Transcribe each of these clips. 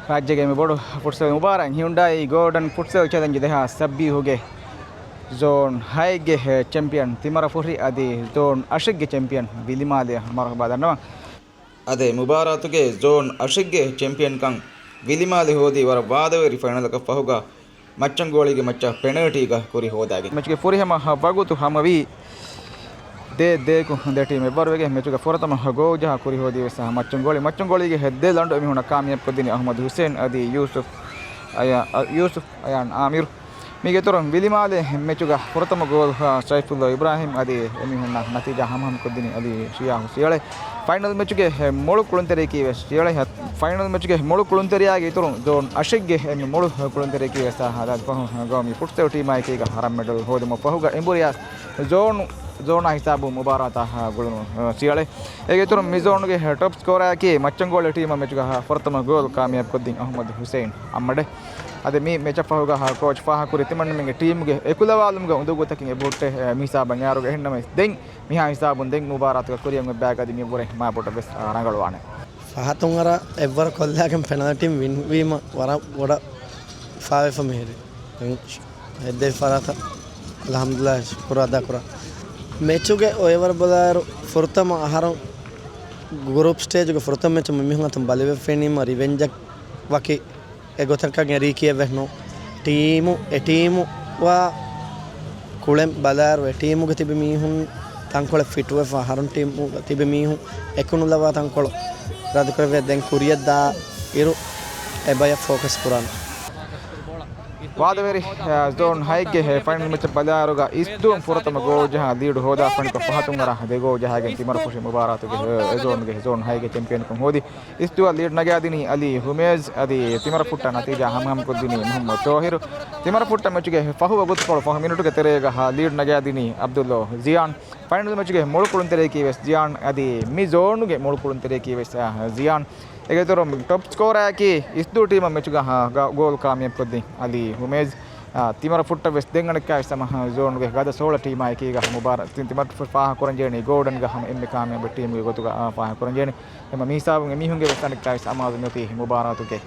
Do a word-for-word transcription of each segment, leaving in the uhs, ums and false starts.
ރާއްޖޭގެ މި ބޮޑު ފުޓްސަލް މުބާރާތް ހިއުންޑާއީ ގޯލްޑަން ފުޓްސަލް ޗެލެންޖް ދެހާސް ސައްބީހުގެ ޒޯން ހައެއްގެ ޗެމްޕިއަން ތިމަރަފުށި އަދި ޒޯން އަށެއްގެ ޗެމްޕިއަން ވިލިމާލެއަށް މަރުހަބާ ދަންނަވަން. އަދި މުބާރާތުގެ ޒޯން އަށެއްގެ ޗެމްޕިއަންކަން ވިލިމާލެ ހޯދީ ވަރަށް ވާދަވެރި ފައިނަލަކަށް ފަހުގަ މައްޗަންގޯޅީގެ މައްޗަށް ޕެނަލްޓީގަ ކުރި ހޯދާގެން. މެޗުގެ ފުރިހަމަ ވަގުތު ހަމަވީ ދޭއް ދޭއްކު ދެ ޓީމް އެއްވަރުވެގެން މެޗުގެ ފުރަތަމަ ގޯލް ޖަހާ ކުރި ހޯދީ ވެސް މައްޗަންގޯޅި. މައްޗަންގޯޅީގެ ދެ ލަނޑު އެމީހުންނަށް ކާމިޔާބު ކޮށްދިނީ އަޙްމަދު ހުސެން އަދި ޔޫސުފް އަޔާ-، ޔޫސުފް އަޔާން އާމިރު. މީގެ އިތުރުން ވިލިމާލެ މެޗުގަ ފުރަތަމަ ގޯލް، އާ، ސައިފުއްލާ އިބްރާހިމް އަދި އެމީހުންނަށް ނަތީޖާ ހަމަހަމަ ކޮށްދިނީ އަލީ ޝިޔާހު ސިޔަޅެ. ފައިނަލް މެޗުގެ މޮޅު ކުޅުންތެރިޔަކީ ވެސް ސިޔަޅެ. ފައިނަލް މެޗުގެ މޮޅު ކުޅުންތެރިޔާގެ އިތުރުން ޒޯން އަށެއްގެ މި މޮޅު ކުޅުންތެރިޔަކީ ވެސް ހަދާދި ފަހު ގައުމީ ފުޓްސަލް ޓީމާއެކީގަ ރަން މެޑަލް ހޯދުމަށް ފަހުގަ އެނބުރިޔާ ޒޯނު، ޒޯނާ ހިސާބުން މުބާރާތާ ގުޅުނު ސިޔަޅެ. އޭގެ އިތުރުން މި ޒޯނުގެ ޓޮޕް ސްކޯރަރަކީ މައްޗަންގޯޅި ޓީމަށް މެޗުގަ ފުރަތަމަ ގޯލް ކާމިޔާބު ކޮށްދިން އަޙްމަދު ހުސެން އައްމަޑެ. އަދި މި މެޗަށް ފަހުގަ ކޯޗް ފާހަގަކުރި ތިމަންނަމެންގެ ޓީމުގެ އެކުލަވާލުމުގެ އުނދަގޫތަކެއް އެބަހުއްޓޭ، މި ހިސާބަށް އައިރުގަ އެހެންނަމަވެސް ދެން މިހާ ހިސާބުން ދެން މުބާރާތުގަ ކުރިއަށް އޮތް ބަޔަކަށް އަދި މިއަށްވުރެ މާބޮޑަށް ވެސް ރަނގަޅުވާނެ. ފަހަތުން އަރާ އެއްވަރަށް ކޮށްލާގެން ޕެނަލްޓީން ވިން ވީމަ ވަރަށް ބޮޑަށް ފާވެފަ މިހިރީ. ހެއްދެވި ފަރާތަށް އަލްޙަމްދުލިއްލާހް ޝުކުރު އަދާކުރާ. މެޗުގެ އޮއެވަރު ބަލާއިރު ފުރަތަމަ އަހަރު ގްރޫޕް ސްޓޭޖުގެ ފުރަތަމަ މެޗު މިމީހުން އަތުން ބަލިވެފެނީމަ ރިވެންޖަށް ވަކި އެގޮތަކަށް އެރީ ކިޔެއްވެސް ނޫން. ޓީމު، އެ ޓީމު ވާ ކުޅެން ބަލާއިރު، އެ ޓީމުގެ ތިބި މީހުން ތަންކޮޅެއް ފިޓުވެފަ، އަހަރުން ޓީމުގެ ތިބި މީހުން އެކުނުލަވާ ތަންކޮޅު ރަދުކުރެވޭ. ދެން ކުރިއަށް ދާ އިރު އެބަޔަށް ފޯކަސް ކުރާނެ. ވާދަވެރި، އަ، ޒޯން ހައެއްގެ ފައިނަލް މެޗަށް ބަލާއިރުގަ އިސްދޫން ފުރަތަމަ ގޯލް ޖަހާ ލީޑު ހޯދާފަނިކޮށް ފަހަތުން އަރާ ދެ ގޯލް ޖަހާގެން ތިމަރަފުށި މުބާރާތުގެ އެ ޒޯންގެ ޒޯން ހައެއްގެ ޗެމްޕިއަންކަން ހޯދި. އިސްދޫއަށް ލީޑް ނަގާދިނީ އަލީ ހުމޭޒް އަދި ތިމަރަފުއްޓަށް ނަތީޖާ ހަމަހަމަ ކޮށްދިނީ މުހައްމަދު ތޯހިރު. ތިމަރަފުއްޓަށް މެޗުގެ ފަހު ވަގުތުކޮޅު ފަހު މިނިޓުގެ ތެރޭގަ ހާ ލީޑް ނަގާދިނީ އަބްދުއްލޯ ޒިޔާން. ފައިނަލް މެޗުގެ މޮޅު ކުޅުންތެރިޔަކީ ވެސް ޒިޔާން އަދި މި ޒޯނުގެ މޮޅު ކުޅުންތެރިޔަކީ ވެސް، އާ، ޒިޔާން. އޭގެ އިތުރުން ޓޮޕް ސްކޯރަރަކީ އިސްދޫ ޓީމަށް މެޗުގަ ހާ ގަ-، ގޯލް ކާމިޔާބު ކޮށްދިން އަލީ ހުމޭޒް. އާ، ތިމަރަފުއްޓަށް ވެސް ދެން އަނެއްކާވެސް ހަމަ ޒޯނުގެ ގަދަ ސޯޅަ ޓީމާއެކީގަ މުބާރާ-، ތި-، ތިމަރަފުށި ފާހަގަކުރަންޖެހެނީ ގޯލްޑަންގަ ހަމަ އެންމެ ކާމިޔާބު ޓީމުގެ ގޮތުގަ، އާ، ފާހަގަކުރަންޖެހެނީ. އެމަ މިހިސާބުން އެމީހުންގެ ވެސް އަނެއްކާވެސް އަމާޒު މިއޮތީ މުބާރާތުގެ،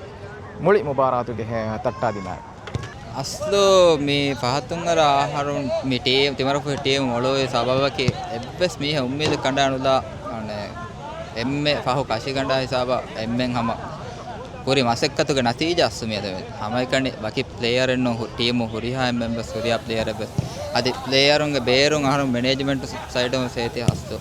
މުޅި މުބާރާތުގެ ހެ-، ތައްޓާދިމާއެއް. އަސްލު މި ފަހަތުން އަރާ އަހަރުން މި ޓީމް، ތިމަރަފުށި ޓީމް މޮޅުވި ސަބަބަކީ އެއްވެސް މީހަކު އުއްމީދު ކަނޑާނުލާ، އަނެ، އެންމެ ފަހު ކަށިގަނޑާ ހިސާބަށް އެންމެން ހަމަ ކުރި މަސައްކަތުގެ ނަތީޖާ އަސްލު މިއަދު ހަމައެކަނި ވަކި ޕްލޭޔަރެއް ނޫން ހު-، ޓީމު ހުރިހާ އެންމެން ވެސް ހުރިހާ ޕްލޭޔަރެއް ވެސް އަދި ޕްލޭޔަރުންގެ ބޭރުން އަހަރުން މެނޭޖްމަންޓް ސައިޑުން ވެސް އޭތި އަސްލު